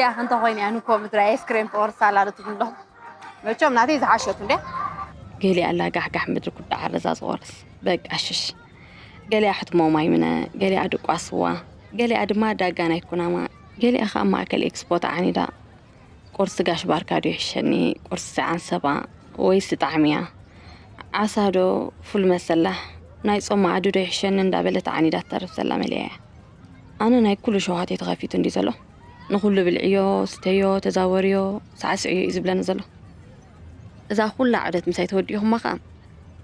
ያ እንተኾይኑ እያ ንኮ ምድሪ ኣይስክሬም ክቆርስ ኣላ ዶ ትብሉ ኣለኹም? መቸም ናተይ ዝሓሸት እንዴ? ገሊኣ ኣላ ጋሕጋሕ ምድሪ ኩዳ ዓረዛ ዝቆርስ። በቃ ሽሽ። ገሊኣ ሕትሞ ማይ ምነ፣ ገሊኣ ድቋ ስዋ፣ ገሊኣ ድማ ዳጋ ናይ ኩናማ፣ ገሊኣ ከኣ ማእከል ኤክስፖ ተዓኒዳ። ቁርሲ ጋሽ ባርካ ድዩ ይሕሸኒ? ቁርሲ ዓንሰባ ወይስ ጣዕምያ? ዓሳ ዶ ፉል መሰላ? ናይ ጾም መኣዲ ዶ ይሕሸኒ እንዳበለት ዓኒዳ ትተርፍ ዘላ መሊኣ እያ። ኣነ ናይ ኩሉ ሸውሃተይ ተኸፊቱ እንድዩ ዘሎ። ንኹሉ ብልዕዮ፣ ስተዮ፣ ተዛወርዮ፣ ሳዕስዕዮ እዩ ዝብለኒ ዘሎ። እዛ ኩላ ዑደት ምሳይ ተወዲእኹማ ኸኣ፣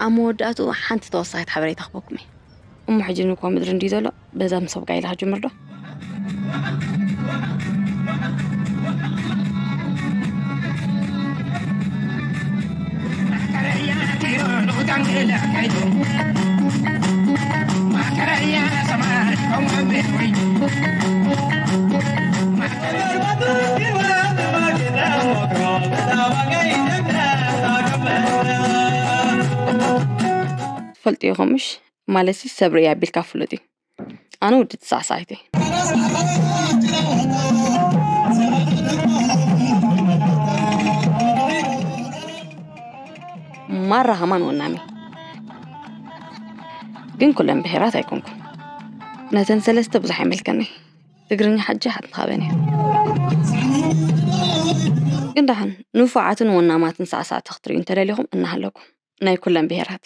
ኣብ መወዳእትኡ ሓንቲ ተወሳኺት ሓበሬታ ክበኩም እየ። እሞ ሕጂ ንኮ ምድሪ እንድዩ ዘሎ፣ በዛ ምሰብጋ ኢላ ክጅምር ዶ? ትፈልጡ ኢኹም ምሽ? ማለትሲ ሰብ ርእይ ኣቢልካ ፍሉጥ እዩ። ኣነ ውዲ ተሳዕሳዒት እየ። ማራ ከማን ወናሚ። ግን ኩለን ብሄራት ኣይኮንኩን። ነተን ሰለስተ ብዙሕ ኣይመልከኒ። ትግርኛ ሓጂ ሓንቲ ካበን እየ። ግን ደሓን ንፉዓትን ወናማትን ሳዕሳዕቲ ክትርእዩ እንተደሊኹም እናሃለኩም። ናይ ኩለን ብሄራት።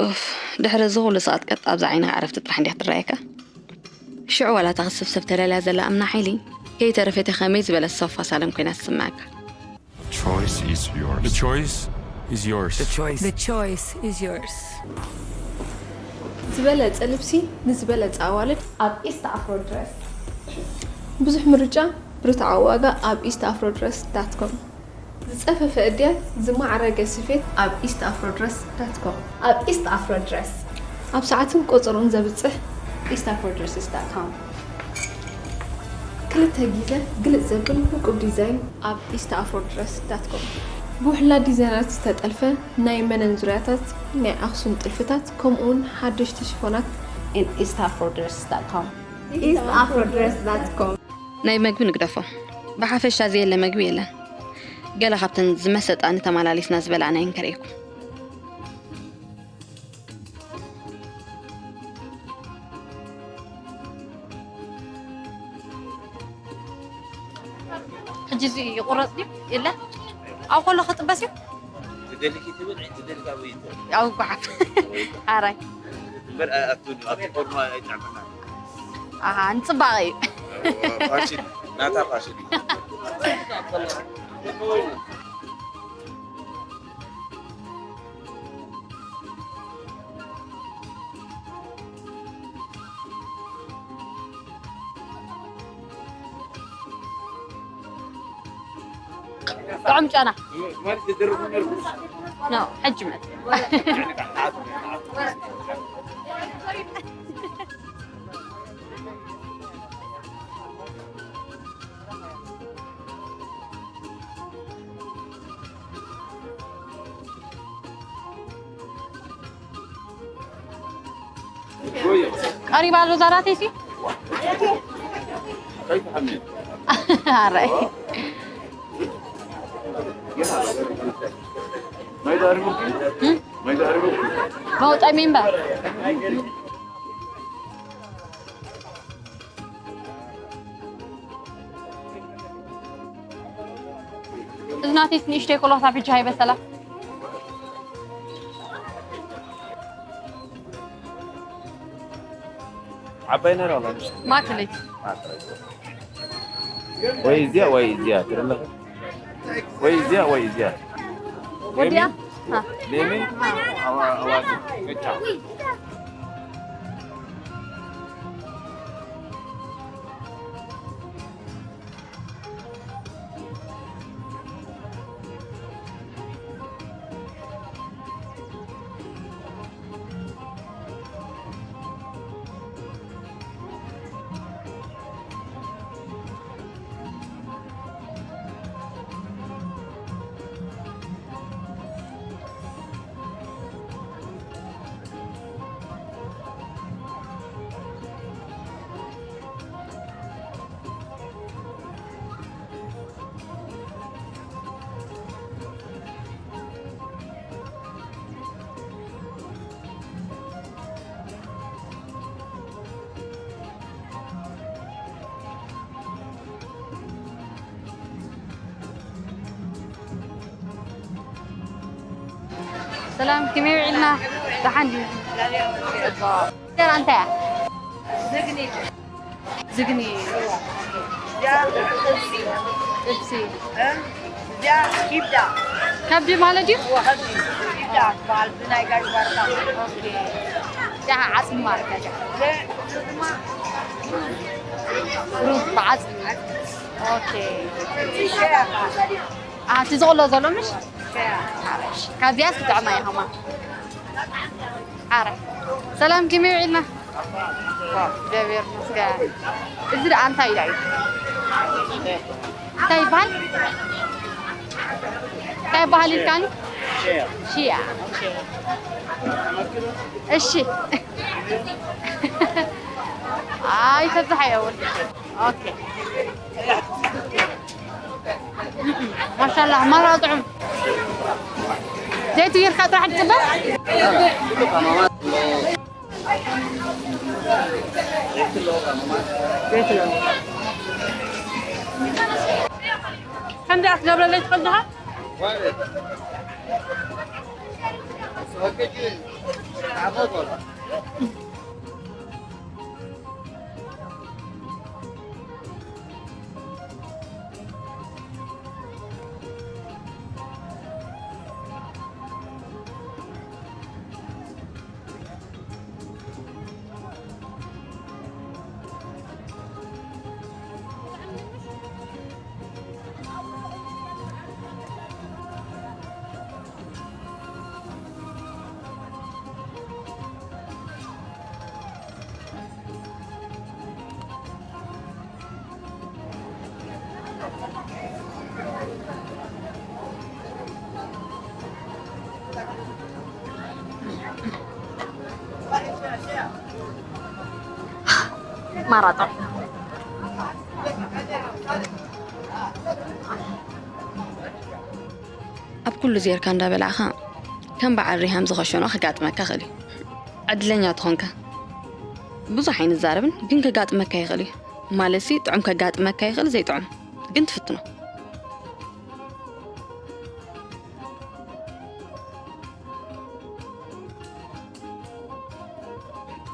ኡፍ፣ ድሕሪ እዚ ኩሉ ሰዓት ቀጥ ኣብዛ ዓይንኻ ዕረፍቲ ጥራሕ እንዲያ ክትረኣየካ። ሽዑ ዋላ እታ ክትስብሰብ ተለልያ ዘላ እምና ሓይሊ ከይተረፈት ከመይ ዝበለት ሶፋ ሳሎን ኮይና ትስምዓካ። Choice is yours. The choice is yours. The choice. The choice is yours. ዝበለጸ ልብሲ ንዝበለጸ ኣዋልድ ኣብ ኢስት ኣፍሮ ድረስ። ብዙሕ ምርጫ፣ ብርቱዓዊ ዋጋ ኣብ ኢስት ኣፍሮ ድረስ ዳት ኮም። ዝጸፈፈ እድያት፣ ዝማዕረገ ስፌት ኣብ ኢስት ኣፍሮ ድረስ ዳት ኮም። ኣብ ኢስት ኣፍሮ ድረስ ኣብ ሰዓትን ቁጽርን ዘብጽሕ ኢስት ኣፍሮ ድረስስ ዳት ኮም። ክልተ ግዜ ግልጽ ዘብል ውቁብ ዲዛይን ኣብ ኢስት ኣፍሮ ድረስ ዳት ኮም። ብውሕላት ዲዛይናት ዝተጠልፈ ናይ መነን ዙርያታት፣ ናይ ኣኽሱም ጥልፍታት ከምኡውን ሓደሽቲ ሽፎናት። In East Afro Dress dot com. East Afro Dress dot com. ናይ መግቢ ንግደፎ። ብሓፈሻ ዘየለ መግቢ የለን። ገለ ካብተን ዝመሰጣኒ ተመላሊስና ዝበላዕናየን ከርእየኩም። ሕጂ እዚ ይቑረጽ ድዩ? የለ? ኣብ ከሎ ክጥበስ እዩ? ትደልኪ ትብል ትደልካ ወይ ትብል ያው ጓሓፍ። ኣራይ። እምበር ኣቱ ኣቱ ፎርማ ኣይጣዕመና ኣሃ፣ ንጽባቐ እዩ። ፋሽን ናታ ፋሽን ጥዑም ጨና። ኖ፣ ሕጂ መጽ። ቀሪባ ኣሎ ዛራተይ ሲ ኣራይ መውጣይ ሚንበር እዚ ናተይ ንእሽተይ ከሎ ክሳብ ሕጂ ሃይበሰላ ዓባይ ነራ ኣላ ማእከለይቲ ወይ እዚኣ ወይ እዚኣ ትርለ ወይ እዚኣ ወይ እዚኣ ወዲያ ሌሚ ኣዋ ኣዋ ቅጫ ሰላም ከመይ ውዒልና? ደሓን ድዩ? እንጀራ እንታይ እያ? ዝግኒ። ዝግኒ። ጥብሲ። እዚኣ ኪብዳ ከብዲ ማለት ድዩ? ወኸዲ ኪብዳ ትበሃል ብናይ ጋሽ ባርካ። ኦኬ። እዚኣ ዓፅሚ ማለት እያ። እዚኣ ድማ ሩዝ። ብዓጽሚ። ኦኬ። ኣቲ ዝቕሎ ዘሎ ምሽ? ሓረሽ። ካብዚያስ ክጥዕማ ኢኻ ማ? ሓረ። ሰላም፣ ከመይ ውዒልና? እግዚኣብሔር ይመስገን። እዚ ደኣ እንታይ ኢላ እዩ? እንታይ ይበሃል? እንታይ ይበሃል ኢልካኒ? ሽያ። እሺ። ኣይተብዝሓዮ እውን። ኦኬ። ማሻላ፣ ማራ ጥዑም። ዘይቲ ጌርካ ጥራሕ ትጽበ? ዘይቲ ኣለዎ። ከምዚ ኣትገብረለይ ትኽእል ዲኻ? ማራጦ። ኣብ ኩሉ ዜርካ እንዳበላዕኻ ከም በዓል ሪሃም ዝኸሸኖ ከጋጥመካ ይኽእል እዩ። ዕድለኛ ተኾንካ። ብዙሕ ኣይንዛረብን፣ ግን ከጋጥመካ ይኽእል እዩ። ማለትሲ ጥዑም ከጋጥመካ ይኽእል፣ ዘይጥዑም ግን ትፍትኖ።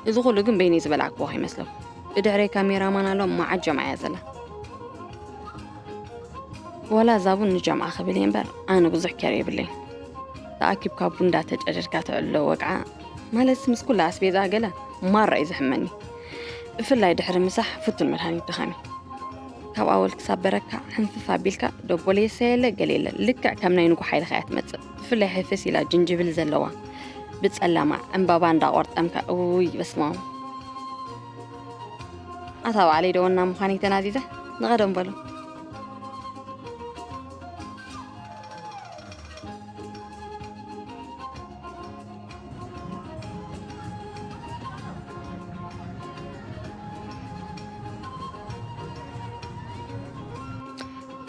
እዚ ኩሉ ግን በይነይ ዝበላዕክዎ ከይመስለኩም። ብድሕረይ ካሜራማን ኣሎ፣ መዓት ጀምዓ እያ ዘላ። ዋላ እዛ ቡን ንጀምዓ ክብል እየ እምበር፣ ኣነ ብዙሕ ኬር የብለይን። ተኣኪብካ ቡን እንዳተጨደድካ ትዕልሎ ወግዓ፣ ማለትሲ ምስ ኩላ ኣስቤዛ ገለ ማራ እዩ ዘሕመኒ። ብፍላይ ድሕሪ ምሳሕ ፍቱን መድሃኒት ድኻም እዩ። ካብ ኣወል ክሳብ በረካ ሕንፍፍ ኣቢልካ፣ ደቦል የሰ የለ ገለ የለ፣ ልክዕ ከም ናይ ንጉ ሓይልኻ እያ ትመጽእ። ብፍላይ ሕፍስ ኢላ ጅንጅብል ዘለዋ፣ ብጸላማ ዕምባባ እንዳቆርጠምካ፣ እውይ በስማም። ኣታ ባዕለይ ዶ ወና ምዃነይ ተናዚዘ? ንቐደም በሎ።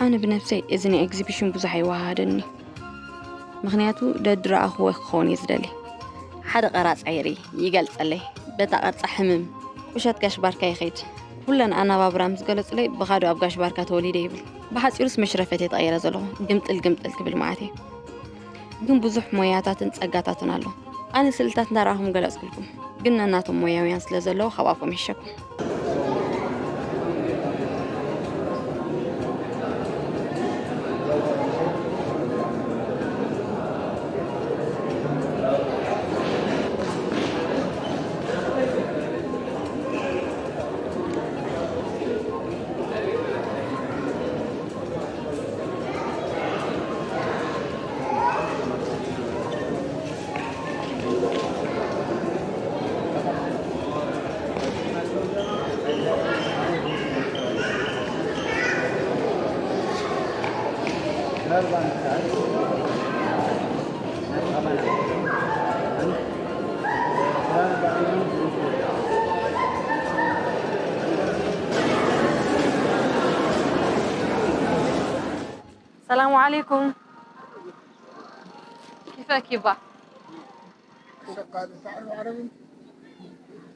ኣነ ብነብሰይ እዚ ናይ ኤግዚቢሽን ብዙሕ ኣይወሃሃደኒ። ምኽንያቱ ደድረኣኽዎ ክኸውን እየ ዝደሊ። ሓደ ቀራጻይ ይርኢ፣ ይገልጸለይ። በታ ቅርጻ ሕምም፣ ቁሸት ጋሽ ባርካ ይኸይድ። ኩለን ኣነባብራ ምስ ገለጹለይ፣ ብኻዶ ኣብ ጋሽ ባርካ ተወሊደ ይብል። ብሓጺሩስ መሽረፈት እየ ተቐይረ ዘለኹ፣ ግምጥል ግምጥል ክብል መዓት እየ። ግን ብዙሕ ሞያታትን ጸጋታትን ኣሎ። ኣነ ስእልታት እንዳረኣኹም ገለጽኩልኩም፣ ግን ነናቶም ሞያውያን ስለ ዘለዉ ካብ ኣፎም ይሕሸኩም። السلام عليكم. كيفك يبا؟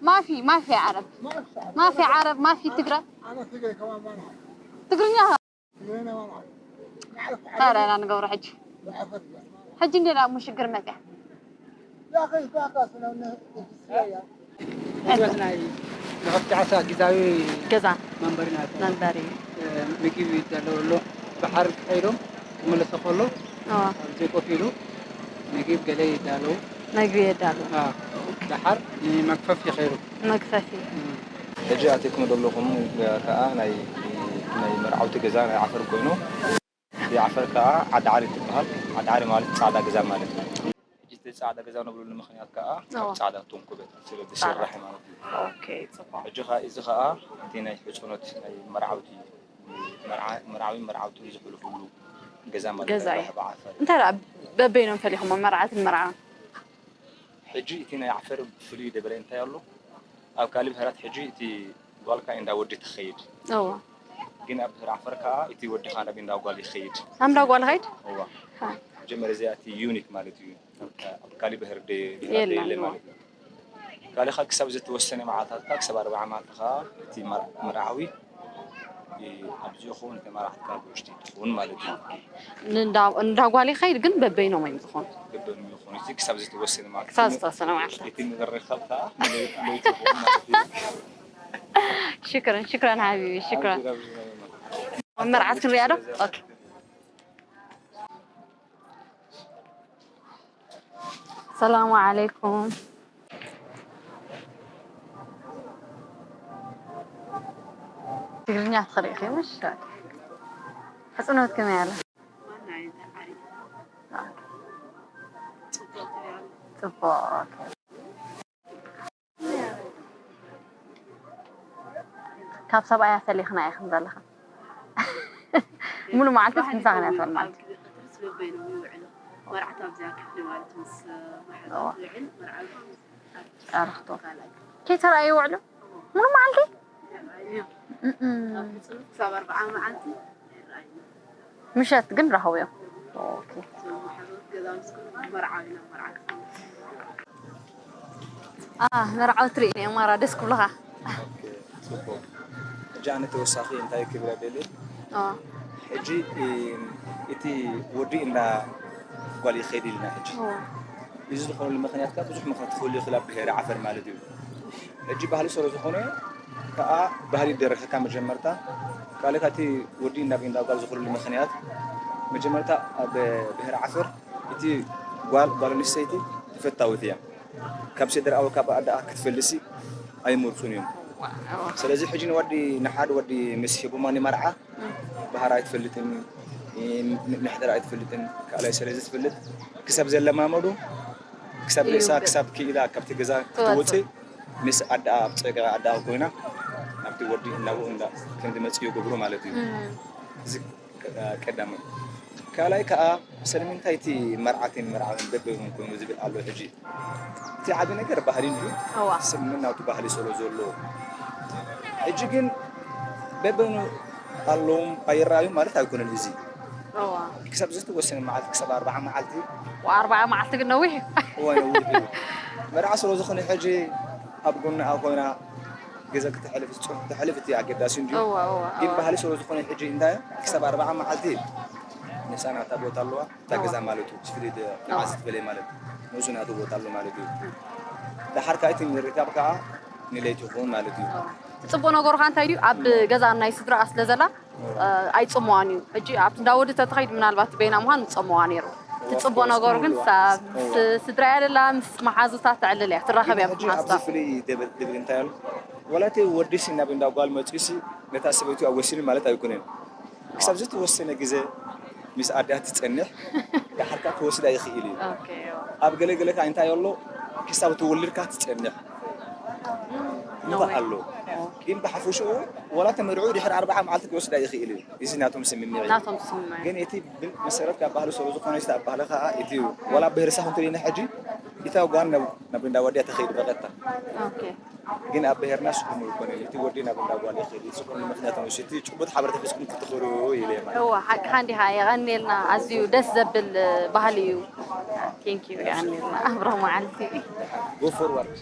ما في، ما في عرب. ما في عرب، ما في تقرا. تقرنيها. ኸረ ኢና ንገብሮ ሕጂ። ሕጂ እንዴ ደኣ እሞ ሽግር መጽያ። ናይ መኸፍቲ ዓሳ ግዛዊ ገዛ መንበሪ ናት። መንበሪ። እ፣ ምግቢ ይዳለወሉ። ባሕሪ ከይዶም ክመለሱ ከሎ እዋ። ኣብዚ ኮፍ ኢሉ ምግብ ገለ ይዳለው። መግቢ የዳሉ። አ፣ ደሓር ንመግፈፍ ይኸይዱ። መግፈፊ። እም። ሕጂ ኣቲኩም ዘለኹም ከዓ ናይ ናይ መርዓውቲ ገዛ ናይ ዓፈር ኮይኑ፣ እቲ ዓፈር ከዓ ዓዲ ዓሪ ትበሃል። ዓዲ ዓሪ ማለት ፃዕዳ ገዛ ማለት እዩ። ሕጂ እቲ ፃዕዳ ገዛ ንብለሉ ምኽንያት ከዓ ካብ ፃዕዳ ተንኮበት ስለ ዝስራሕ ማለት እዩ። ሕጂ ከዓ እዚ ከዓ እቲ ናይ ሕፅኖት ናይ መርዓውቲ መርዓዊ መርዓውትን ዝሕልፍሉ ገዛ ማለት ገዛ እዩ። ብዓፈር። እንታይ ደኣ በበይኖም ፈሊኹሞ መርዓትን መርዓውን? ሕጂ እቲ ናይ ዓፈር ፍልይ ደበለ እንታይ ኣሎ? ኣብ ካልእ ብሄራት ሕጂ እቲ ጓልካ እንዳ ወዲ ትኸይድ። እዋ። ግን ኣብ ብሄር ዓፈር ከዓ እቲ ወድኻ ናብ እንዳ ጓል ይኸይድ። ኣብ እንዳ ጓል ይኸይድ? እዋ። መጀመርያ እዚኣ እቲ ዩኒክ ማለት እዩ። ኣብ ካልእ ብሄር ደ- ብሄራት የለን፣ የለን እዋ። ማለት እዩ። ካልኻ ክሳብ ዝተወሰነ መዓልታት ክሳብ ኣርባዓ መዓልቲ ከዓ እቲ መር- መርዓዊ ኣብዚ ይኸውን እቲ መራሕትካ ብውሽጢ ትኸውን ማለት እዩ። ንእንዳ ጓል ይኸይድ ግን በበይኖም እዮም ዝኾኑ። በበይኖም ይኾኑ። እዚ ክሳብ ዝተወሰነ ማለት ክሳብ ዝተወሰነ ማለት እዩ። እቲ ምርኻብ ከዓ ንለይቲ ይኸውን ማለት እዩ። ሽክረን ሽክረን ሓቢቢ ሽክረን። መርዓት ክንሪኣ ዶ? ኦኬ። ሰላሙ ዓለይኩም። ትግርኛ ትኽእሊ ኢኺ ምሽ? ሕፅኖት ከመይ ኣላ? ፅቡቕ። ካብ ሰብኣያ ፈሊኽና ኢኽን ዘለኽን። ሙሉ መዓልትስ ምሳኽን እያ ትብል ማለት እዩ። መርዓት ኣብዚኣ ክፍሊ ማለት ምስ መሓዛ ትውዕል መርዓዊ ኣርኽቶ ካልኣይ ከይተረኣዩ ይውዕሉ ሙሉ መዓልቲ። እም። ክሳብ ኣርባዓ መዓልቲ ይረኣዩ። ምሸት ግን ረኸቡ እዮም። ኦኬ። እዞም ማሕበሮት ገዛ ምስ ገቡ መርዓዊ ናብ መርዓ ክኸውን። አ መርዓዊ ትርኢ ማራ ደስ ክብሉኻ። ኦኬ፣ ጽቡቕ። ሕጂ ኣነ ተወሳኺ እንታይ ክብል ደሊ? አ። ሕጂ እቲ ወዲ እንዳ ጓል ይኸይድ ኢልና ሕጂ። ኦ። እዚ ዝኾነሉ ምኽንያት ካብ ብዙሕ ምኽንያት ክህሉ ይኽእል ኣብ ብሄረ ዓፈር ማለት እዩ። ሕጂ ባህሊ ስለ ዝኾነ ከዓ ባህሊ ይደረኸካ መጀመርታ ካልእ እቲ ወዲ ናብ እንዳ ጓል ዝኾነሉ ምኽንያት መጀመርታ ኣብ ብሄረ ዓፈር እቲ ጓል ጓል ኣንስተይቲ ተፈታዊት እያ። ካብ ስድራኣ ካብ ኣደኣ ክትፈልሲ ኣይመርጹን እዮም። ስለዚ ሕጂ ንወዲ ንሓደ ወዲ ምስ ሂቡማ ንመርዓ ባህራ ኣይትፈልጥን፣ ምሕደራ ኣይትፈልጥን፣ ካልኣይ ስለዚ ትፈልጥ ክሳብ ዘለማመዱ ክሳብ ርእሳ ክሳብ ክኢላ ካብቲ ገዛ ክትወፅእ ምስ ኣደኣ ኣብ ፀገ ኣደኣ ኮይና ናብቲ ወዲ እናብኡ እንዳ ከም ዝመፅእ ይገብሩ ማለት እዩ። እዚ ቀዳማይ። ካልኣይ ከዓ ስለምንታይ እቲ መርዓትን መርዓውን በበይኖም ኮይኑ ዝብል ኣሎ ሕጂ። እቲ ዓቢ ነገር ባህሊ እንድዩ። እዋ። ሰብ ናቱ ባህሊ ስለ ዘሎ። ሕጂ ግን በበይኑ ኣለዎም ኣይረኣዩን ማለት ኣይኮነን። እዚ እዋ። ክሳብ ዝተወሰነ መዓልቲ ክሳብ ኣርባዓ መዓልቲ። ኣርባዓ መዓልቲ ግን ነዊሕ እዩ። እዋ ነዊሕ እዩ። መርዓ ስለ ዝኾነ ሕጂ ኣብ ጎንኣ ኮይና ገዛ ክተሕልፍ፣ ጽሑፍ ክተሕልፍ እቲ ኣገዳሲ እንድዩ። እዋ፣ እዋ፣ ግን እዋ። ባህሊ ስለ ዝኾነ ሕጂ እንታይ ክሳብ ኣርባዓ መዓልቲ ንሳ ናታ ቦታ ኣለዋ። እታ እዋ። ገዛ ማለት እዩ። ዝፍልይ ደ-፣ እዋ። መዓዝ ትፈልይ ማለት እዩ። ንሱ ናቱ ቦታ ኣሎ ማለት እዩ። ደሓር ከዓ እቲ ምርካብ ከዓ ንለይቲ ይኸውን ማለት እዩ። እዋ። እቲ ጽቡቕ ነገሩ ከዓ እንታይ ድዩ? ኣብ ገዛ ናይ ስድራኣ ስለ ዘላ፣ እዋ። እ፣ ኣይጽምዋን እዩ። ሕጂ ኣብቲ እንዳ ወዲ ተተኸይድ ምናልባት በይና ምዃን ምጸምዋ ነይሩ። እቲ እዋ፣ ጽቡቕ ነገሩ ግን እዋ። ሳ-፣ እዋ። ስ-፣ ስድራኣ ደላ ምስ መሓዙታ ተዕልል እያ፣ ትራኸብ እያ ግን ምስ ሕጂ ኣብዚ መሓዙታ። ፍልይ ደብል፣ ደብል እንታይ ኣሎ? ወላ እቲ ወዲሲ ናብ እንዳ ጓል መጺኡሲ ነታ ሰበይቱ ኣወሲኑ ማለት ኣይኮነን። ክሳብ ዝተወሰነ ግዜ ምስ ኣዲኣ ትጸንሕ፣ ደሓር ከኣ ክወስዳ ይኽእል እዩ። ኦኬ። ኣብ ገለ ገለ ከኣ እንታይ ኣሎ፣ ክሳብ ትወልድ ከኣ ትጸንሕ። እምባ ኣሎ። ግን ብሓፈሽኡ፣ ወላ ተመርዑ ድሕሪ ኣርብዓ መዓልቲ ክወስዳ ይኽእል እዩ። እዚ ናቶም ስምምዕ እዩ። ናቶም ስምምዕ። ግን እቲ ብ-፣ መሰረት ካብ ባህሊ ስለ ዝኾነ፣ እዚ ኣብ ባህሊ ከኣ እቲ እዩ። ወላ ብሄረሰብ እንተሪእና ሕጂ፣ እታ ጓል ናብ፣ ናብ እንዳ ወዲያ ተኸይድ በቐጥታ። ኦኬ። ግን ኣብ ብሄርና ስኹም ይኮነ፣ እቲ ወዲ ናብ እንዳ ጓል ይኸይድ፣ ስኹም ንምኽንያት ነው፣ እቲ ጭቡጥ ሓበሬታ ሒዝኩም ክትኽሩ ኢለ ማለት። እዋ፣ ሓቅኻ እንዲኻ፣ የቐንየልና፣ ኣዝዩ ደስ ዘብል ባህሊ እዩ። Thank you፣ የቐንየልና፣ ኣብሮ መዓልቲ። Go forward።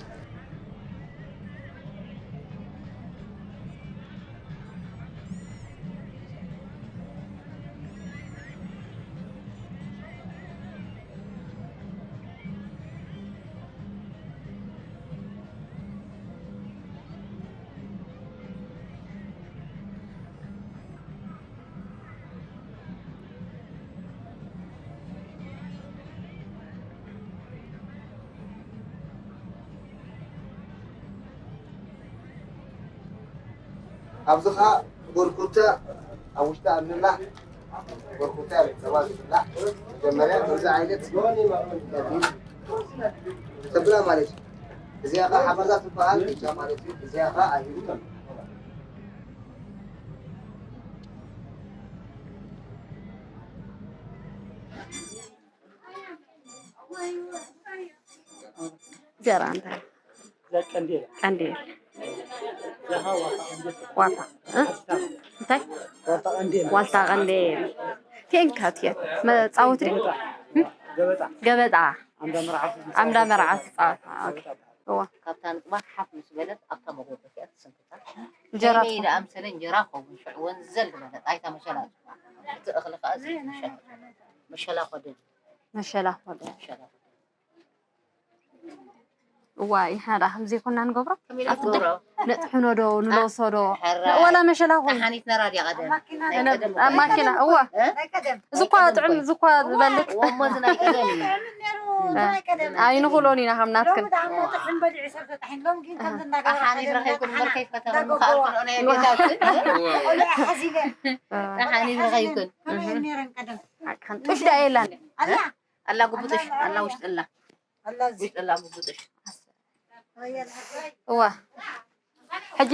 ኣብዚ ኸዓ ቦርኩታ ኣብ ውሽጣ ኣብልላ። ቦርኩታ ጸባ ዝብላዕ መጀመርያ ከምዚ ዓይነት ተብላ ማለት እዩ። እዚኣ ኸዓ ሓመዛ ትበሃል ብጫ ማለት እዩ። እዚኣ ኸዓ ኣይሁድ እንጀራ እንታይ? ቀንዴል። ዋታ እ? እንታይ? ዋታ ቀንዴል። ቴንካ ትየ መጻወት ዲ? ገበጣ። ኣምዳ መርዓ ትጻወት። ኦኬ። እዋ። ካብታ ንጥባ ሓፍ ምስ በለት ኣብታ መጎጎ እያ ትስንክታ። እንጀራ ከመይ ትኾን? ደኣ ምሰለ እንጀራ ክኸውን ሽዑ ወንዘል ዝበለ ጣይታ መሸላ። እቲ እኽሊ ከኣ እዚ መሸላ። መሸላ ኮደል። መሸላ ኮደል። መሸላ ኮደል። እዋ፣ ይሓዳ ከምዚ ይኮና ንገብሮ? ከመይ ኢላ ኣብቲ ትገብሮ? ነጥሕኖ ዶ፣ ንለብሶ ዶ? ሕራይ። ወላ መሸላ ኾን? ተሓኒት ነራ ድያ ቀደም? ናይ ቀደም ኣብ እኮ። ማኪና፣ እዋ። እ? ናይ ቀደም። እዚ እኳ ጥዑም፣ እዚ እኳ ዝበልጥ። እዋ፣ እሞ እዚ ናይ ቀደም እዩ። ናይ ቀደም። ኣይንኽእሎን ኢና ከም ናትክን። ሎሚ ደኣ ጥሕን በሊዑ ሰብ ተጣሒን። ሎሚ ግን ከምዚ እንዳገበራ ተሓኒት ረኺብክን እምበር ከይፈተኑ እንዳጎጎዋ። ምኻልክን ናይ ኣዴታትን። ቆልዑ ሓዚለን። ተሓኒት ረኺብክን። ከመይ እየን ነይረን ቀደም? ሓቅኸን። ጡሽ ደኣ የላን። ኣላ። ኣላ ጉብጥሽ፣ ኣላ ውሽጢ ኣላ። ኣላ እዚ። ውሽጢ ኣላ ጉብጥሽ። እዋ። ሕጂ፣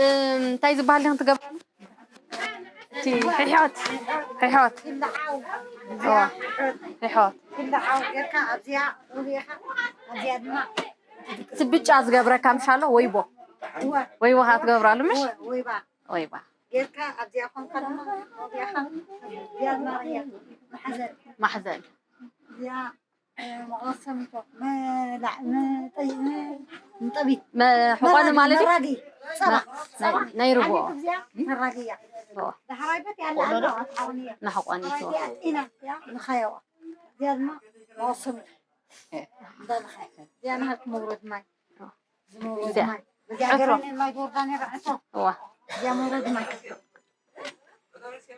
እም፣ እንታይ ዝበሃል ዲኽን ትገብራ? እቲ ሕሕወት፣ ሕሕወት። እዋ። ሕሕወት። ክልተ ዓው ጌርካ ኣብዚኣ ሩቢኻ ኣብዚኣ ድማ እቲ ብጫ ዝገብረካ ምሻሎ ወይቦ። እወ። ወይቦ ኸዓ ትገብራሉ ምሽ? እወ፣ ወይባ። ወይባ። ጌርካ ኣብዚኣ ኮንካ ድማ ሩቢኻ ኣብዚኣ ድማ እያ ማሕዘል። ማሕዘል። እዚኣ መቐሰሚቶ መላዕ መጠይ መጠቢት መሕቆኒ ማለት እዩ? መራጊ ጸባ ጸባ ናይ ርጎ። ኣብዚኣ መራጊ እያ። ዳሕራይ በት ያለ ኣለ ኣትሓውኒ እያ። ናሕቆኒ ዳሕራይ እያ ጢና እያ ንኸየዋ። እዚኣ ድማ መቐሰሚቶ እንዳልኻ እዚኣ ናሃልክ መውረድ ማይ። ዝመውረድ እዚኣ ማይ። እዚኣ ዕትሮ። ገረኒ ማይ ጆርዳን ይረዕቶ። እዋ። እዚኣ መውረድ ማይ።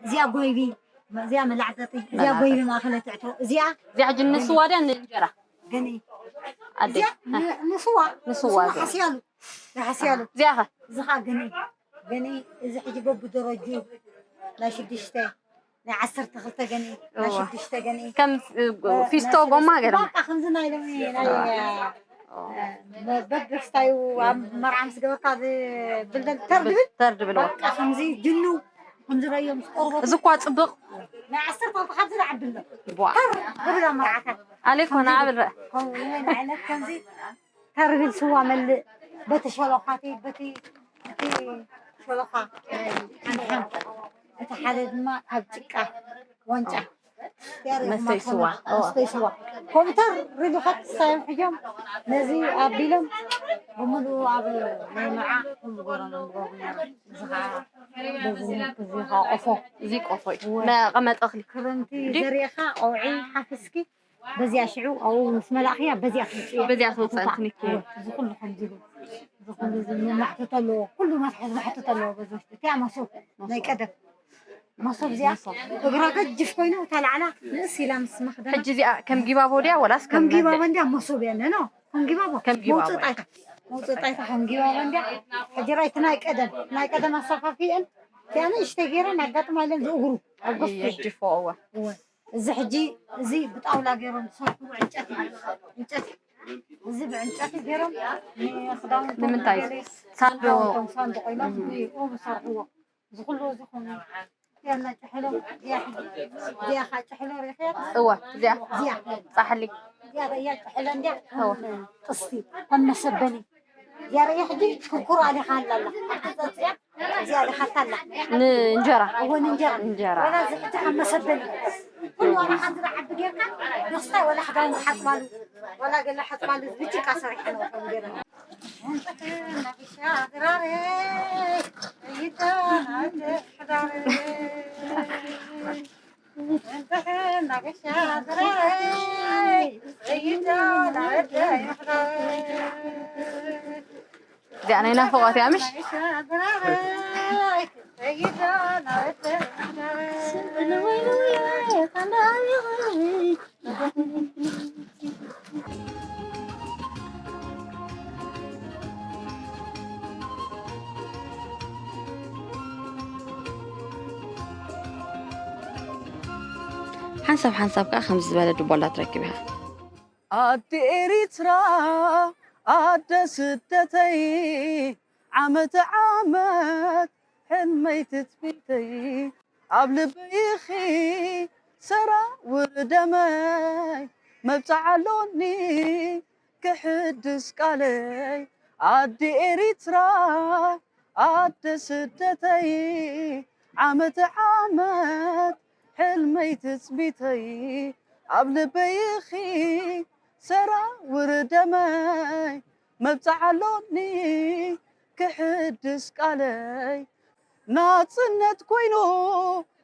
እዚኣ ጎይቢ፣ እዚኣ መላዕጠጢ፣ እዚኣ መላዕጠጢ። ጎይቢ ማእኸለ ትዕትሮ። እዚኣ እዚኣ ሕጂ ንስዋ ድያ ንእንጀራ? ገኒ። ኣደ። እዚኣ ን- ንስዋ። ንስዋ ንስዋ እዚኣ። ሓስያሉ። ሓስያሉ። እዚኣ ኸ? እዚ ኸዓ ገኒ። ገኒ እዚ ሕጂ በብደረጁ ናይ ሽዱሽተ ናይ ዓሰርተ ክልተ ገኒ ናይ እዋ። ሽዱሽተ ገኒ ከም እ፣ ፊስቶ ናይ ጎማ ሰለስተ ገለ። በቃ ከምዚ ናይ ሎሚ ናይ እ፣ በብስታዩ ኣብ መርዓ ምስ ገበርካ ዝብልደል ተር ድብል ተር ድብል። በቃ ከምዚ ጅኑ ከምዚ ረዮ ምስ ቆርቦ እዚ እኳ ጽብቕ። ናይ ዓሰርተ ክልተ ካብዚ ዝዓቢ ኣሎ። ቧ። ተር ድብል ኣብ መርዓታት ኣሌ ኮና ዓብል ረአ። ከምኡ ዓይነት ከምዚ ተርቢል ስዋ መልእ በቲ ሸሎኻቲ በቲ እቲ ሸሎኻ ሓምሓም እቲ ሓደ ድማ ካብ ጭቃ ዋንጫ መስተይ ስዋ። መስተይ ስዋ ኮምተር ሪሉ ከትሳዮም ሕጆም ነዚ ኣቢሎም ብምሉኡ ኣብ ናይ መዓ ኩሉ ጎረም ንገብሩ ነይሮም። እዚ ኸዓ በዚ እዚ ኸዓ ቆፎ እዚ ቆፎ እዩ። እወ። መቐመጢ እኽሊ ክረምቲ ድዩ? ዘሪእኻ ቀውዒ ሓፊስኪ በዚኣ ሽዑ ኣብኡ ምስ መላእኽያ በዚኣ ትውፅእ እያ። በዚኣ ትወፅእ እንትንኪ። እዚ ኩሉ ከምዚ ኢሉ፣ እዚ ኩሉ እዚ መሕትት ኣለዎ። ኩሉ መትሓዚ መሕትት ኣለዎ። በዚ ውሽጢ እቲኣ መሶብ ናይ ቀደም መሶብ እዚኣ እግራ ገጅፍ ኮይኑ እታ ላዕላ ንእስ ኢላ ምስ መኽደና ሕጂ እዚኣ ከም ጊባቦ ድያ ወላስ ከም ከም ጊባቦ እንዲያ መሶብ እያ ነኖ ከም ጊባቦ ከም ጊባቦ መውፅእ ጣይታ መውፅእ ጣይታ ከም ጊባቦ እንዲያ ሕጂ ራይ እቲ ናይ ቀደም ናይ ቀደም ኣሰፋፊአን እቲኣ ንእሽተይ ገይረን ኣጋጥማ ኢለን ዝእግሩ ኣብ ገፊሕ ይድፎ እዋ እወ። እዚ ሕጂ እዚ ብጣውላ ገይሮም ዝሰርሕዎ ዕንጨቲ እዩ። ዕንጨቲ እዚ ብዕንጨቲ ገይሮም ንክዳውንቶም ንምንታይ? ገለ ሳንዱቕ። ክዳውንቶም ሳንዱቕ ኢሎም ብኡ ዝሰርሕዎ እዚ ኩሉ እዚ ኮይኑ ያላ ጭሕሎ እዚኣ ሕጂ እዚኣ ኸዓ ጭሕሎ ርኢኽያ? እወ እዚኣ እዚኣ ፃሕሊ እዚኣ ርእያ ጭሕሎ እንዲያ እወ። ከም ጥስቲ ከም መሰበኒ እዚኣ ርእያ ሕጂ ክርኩር ኣሊኻ ኣላ ኣላ ኣብቲ ፀፅያ እዚኣ ልኻታ ኣላ። ንእንጀራ እወ ንእንጀራ እንጀራ። ዋላ እዚ ሕጂ ከም መሰበኒ ኩሉ ዋላ ሓንቲ ዓቢ ጌርካ ደስታይ ዋላ ክዳን ዝሓፅባሉ ዋላ ገለ ሓፅባሉ ብጭቃ ሰሪሕና ከም ገይረና። እዚኣ ናይ ናፍቖት እያ ምሽ? ሓንሳብ ሓንሳብ ከኣ ከምዚ ዝበለ ድቦላ ትረክብ ኢኻ። ኣዲ ኤሪትራ ኣደ ስደተይ ዓመት ዓመት ሕልመይ ትጽቢተይ ኣብ ልበይኺ ሰራ ውርደመይ መብጽዓ ኣሎኒ ክሕድስ ቃለይ ኣዲ ኤሪትራ ኣደ ስደተይ ዓመት ዓመት ሕልመይ ትጽቢተይ ኣብ ልበይኺ ሰራ ውርደመይ መብጽዓ ኣሎኒ ክሕድስ ቃለይ ናጽነት ኮይኑ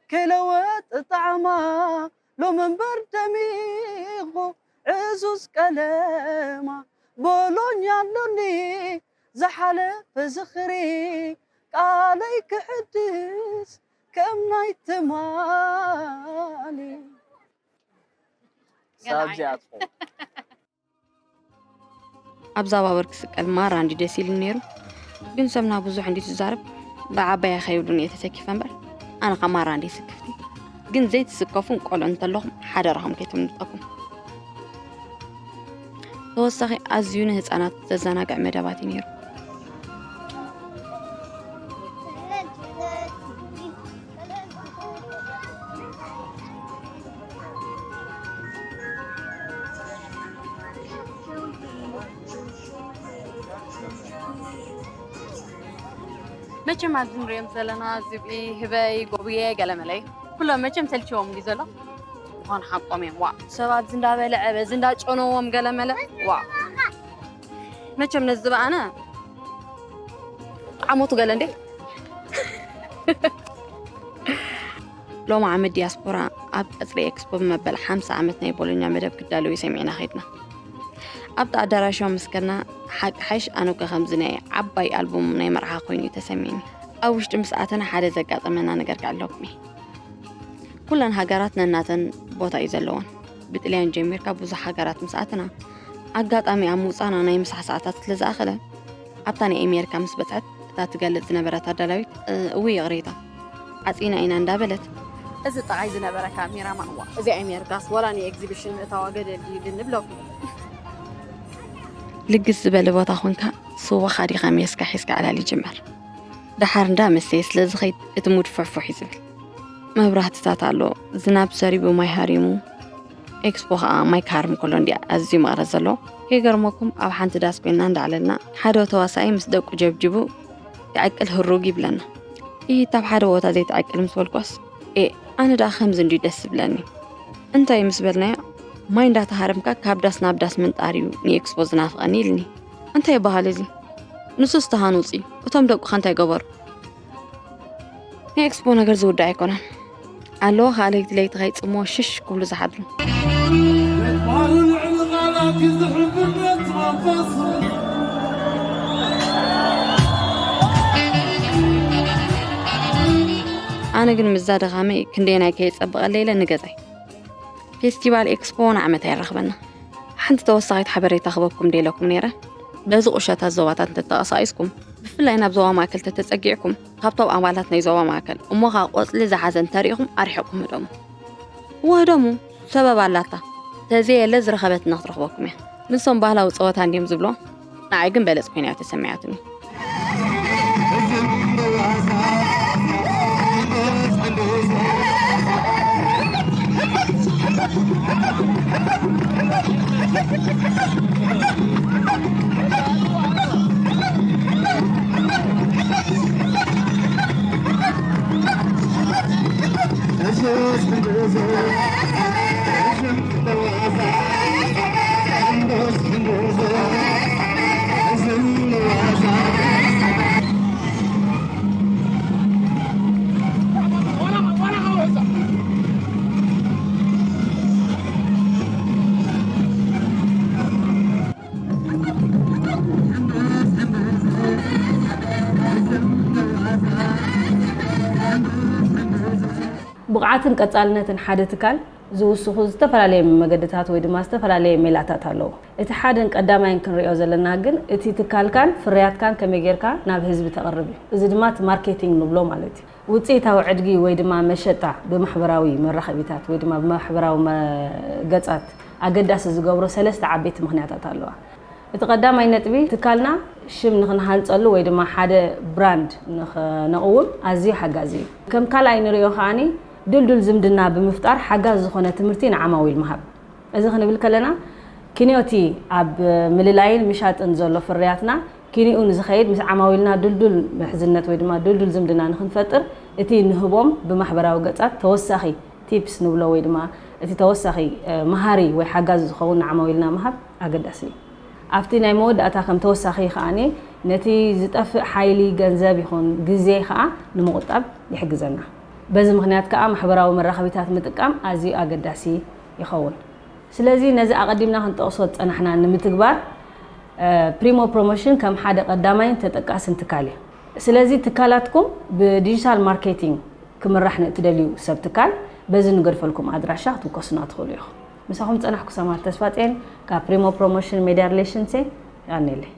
ከይለወጥ ጣዕማ ሎም እምበር ደሚቑ ዕዙዝ ቀለማ ቦሎኛ ኣሎኒ ዝሓለፈ ዝኽሪ ቃለይ ክሕድስ ከም ናይ ትማሊ ሳብዚኣ ትኸውን። ኣብዛ ባቡር ክስቀል ማራ እንዲ ደስ ኢሉ ነይሩ። ግን ሰብና ብዙሕ እንዲ ትዛረብ ብዓባያ ከይብሉን እየ ተሰኪፈ እምበር ኣነ ኸ ማራ እንዲ ስክፍቲ። ግን ዘይትስከፉን ቆልዑ እንተለኹም ሓደራኹም ከይተምልጠኩም። ተወሳኺ ኣዝዩ ንህፃናት ዘዘናግዕ መደባት እዩ ነይሩ። መቸም ኣብዚ ንሪኦም ዘለና ዝብኢ፣ ህበይ፣ ጎብየ፣ ገለመለይ ኩሎም መቸም ሰልችዎም እንዲ ዘሎ ምዃኑ ሓቆም እዮም። ዋ ሰባት እዚ እንዳበልዐ በዚ እንዳጨነዎም ገለመለ ዋ መቸም ነዚ ዝበኣነ ዓመቱ ገለ እንዴ ሎሚ ዓመት ዲያስፖራ ኣብ ቀጽሪ ኤክስፖ ብመበል ሓምሳ ዓመት ናይ ቦሎኛ መደብ ክዳለዉ ሰሚዕና ኸይድና። ኣብቲ ኣዳራሽ ምስ ከድና ሓቂ ሓይሽ ኣነ እኮ ከምዚ ናይ ዓባይ ኣልቡም ናይ መርዓ ኮይኑ እዩ ተሰሚዕኒ። ኣብ ውሽጢ ምስ ኣተና ሓደ ዘጋጠመና ነገር ክዕለኩም እየ። ኩለን ሃገራት ነናተን ቦታ እዩ ዘለወን። ብጥልያን ጀሚርካ ብዙሕ ሃገራት ምስ ኣተና ኣጋጣሚ ኣብ ምውፃና ናይ ምሳሕ ሰዓታት ስለ ዝኣኸለ ኣብታ ናይ ኣሜሪካ ምስ በፅሐት እታ ትገልፅ ዝነበረት ኣዳላዊት እው ይቕሬታ ዓፂና ኢና እንዳበለት እዚ ጥቓይ ዝነበረ ካሜራ ማእዋ እዚ ኣሜሪካስ ወላ ናይ ኤግዚቢሽን ምእታዋ ገደል ድዩ ድንብለኩም ልግስ ዝበለ ቦታ ኮንካ ስዋኻ ዲኻ ሜስካ ሒዝካ ዕላል ይጅመር። ደሓር እንዳ መሰየ ስለ ዝኸይድ እቲ ሙድ ፍሕፉሕ እዩ ዝብል። መብራህትታት ኣሎ፣ ዝናብ ሰሪቡ ማይ ሃሪሙ፣ ኤክስፖ ኸዓ ማይ ክሃርም ከሎ እንድያ ኣዝዩ መቐረት ዘለዎ። ከይገርመኩም ኣብ ሓንቲ ዳስ ኮይንና እንዳዕለልና ሓደ ተዋሳኣይ ምስ ደቁ ጀብጅቡ ይዕቅል ህሩግ ይብለና። ኢሂ እታ ኣብ ሓደ ቦታ ዘይትዕቅል ምስ በልኳስ ኤእ ኣነ ደኣ ከምዚ እንድዩ ደስ ዝብለኒ። እንታይ ምስ በልናዮ ማይ እንዳተሃረምካ ካብ ዳስ ናብ ዳስ ምንጣር እዩ ንኤክስፖ ዝናፍቐኒ ኢልኒ። እንታይ ይበሃል እዚ? ንሱስ ተሃኑጺ እቶም ደቁ ከ እንታይ ገበሩ? ናይ ኤክስፖ ነገር ዝውዳእ ኣይኮነን ኣለዎ ከኣ ለይቲ ለይቲ ከይጽምዎ ሽሽ ክብሉ ዝሓድሩ። ኣነ ግን ምስዛ ድኻመይ ክንደየናይ ከየጸብቐለይ ኢለ ንገዛይ ፌስቲቫል ኤክስፖ ንዓመት ኣይራኽበና። ሓንቲ ተወሳኺት ሓበሬታ ክበኩም ደለኩም ነይረ። በዚ ቁሸታት ዞባታት እንተተቐሳቂስኩም ብፍላይ ናብ ዞባ ማእከል ተተጸጊዕኩም ካብቶም ኣባላት ናይ ዞባ ማእከል እሞ ኸኣ ቆጽሊ ዝሓዘ እንተሪእኹም ኣርሒቕኩም ህደሙ። እወ ህደሙ ሰበብ ኣላታ ተዘየለ ዝረኸበትና ክትረኽበኩም እያ። ንሶም ባህላዊ ጸወታ እንድዮም ዝብሎ ንዓይ ግን በለጽ ኮይና እያ ተሰሚዓትኒ። ብቕዓትን ቀጻልነትን ሓደ ትካል ዝውስኹ ዝተፈላለየ መገድታት ወይ ድማ ዝተፈላለየ ሜላታት ኣለዉ። እቲ ሓደን ቀዳማይን ክንሪኦ ዘለና ግን እቲ ትካልካን ፍርያትካን ከመይ ጌርካ ናብ ህዝቢ ተቕርብ እዩ። እዚ ድማ እቲ ማርኬቲንግ ንብሎ ማለት እዩ። ውፅኢታዊ ዕድጊ ወይ ድማ መሸጣ ብማሕበራዊ መራኸቢታት ወይ ድማ ብማሕበራዊ ገፃት ኣገዳሲ ዝገብሮ ሰለስተ ዓበይቲ ምኽንያታት ኣለዋ። እቲ ቀዳማይ ነጥቢ ትካልና ሽም ንክንሃንፀሉ ወይ ድማ ሓደ ብራንድ ንክነቕውም ኣዝዩ ሓጋዚ እዩ። ከም ካልኣይ ንሪኦ ከዓኒ ድልዱል ዝምድና ብምፍጣር ሓጋዝ ዝኾነ ትምህርቲ ንዓማዊል ምሃብ። እዚ ክንብል ከለና ክንዮቲ ኣብ ምልላይን ምሻጥን ዘሎ ፍርያትና ኪኒኡ ንዝኸይድ ምስ ዓማዊልና ድልዱል ምሕዝነት ወይ ድማ ድልዱል ዝምድና ንክንፈጥር እቲ ንህቦም ብማሕበራዊ ገፃት ተወሳኺ ቲፕስ ንብሎ ወይ ድማ እቲ ተወሳኺ መሃሪ ወይ ሓጋዚ ዝኸውን ንዓማዊልና ምሃብ ኣገዳሲ እዩ። ኣብቲ ናይ መወዳእታ ከም ተወሳኺ ከዓኒ ነቲ ዝጠፍእ ሓይሊ ገንዘብ ይኹን ግዜ ከዓ ንምቑጣብ ይሕግዘና። በዚ ምኽንያት ከዓ ማሕበራዊ መራኸቢታት ምጥቃም ኣዝዩ ኣገዳሲ ይኸውን። ስለዚ ነዚ ኣቐዲምና ክንጠቕሶ ዝፀናሕና ንምትግባር ፕሪሞ ፕሮሞሽን ከም ሓደ ቀዳማይን ተጠቃስን ትካል እዩ። ስለዚ ትካላትኩም ብዲጂታል ማርኬቲንግ ክምራሕ ንእትደልዩ ሰብ ትካል በዚ ንገድፈልኩም ኣድራሻ ክትውከሱና ትኽእሉ ኢኹም። ምሳኹም ዝፀናሕኩ ሰማር ተስፋፅዮን ካብ ፕሪሞ ፕሮሞሽን ሜድያ ሪሌሽንስ እየ። የቐንየለይ።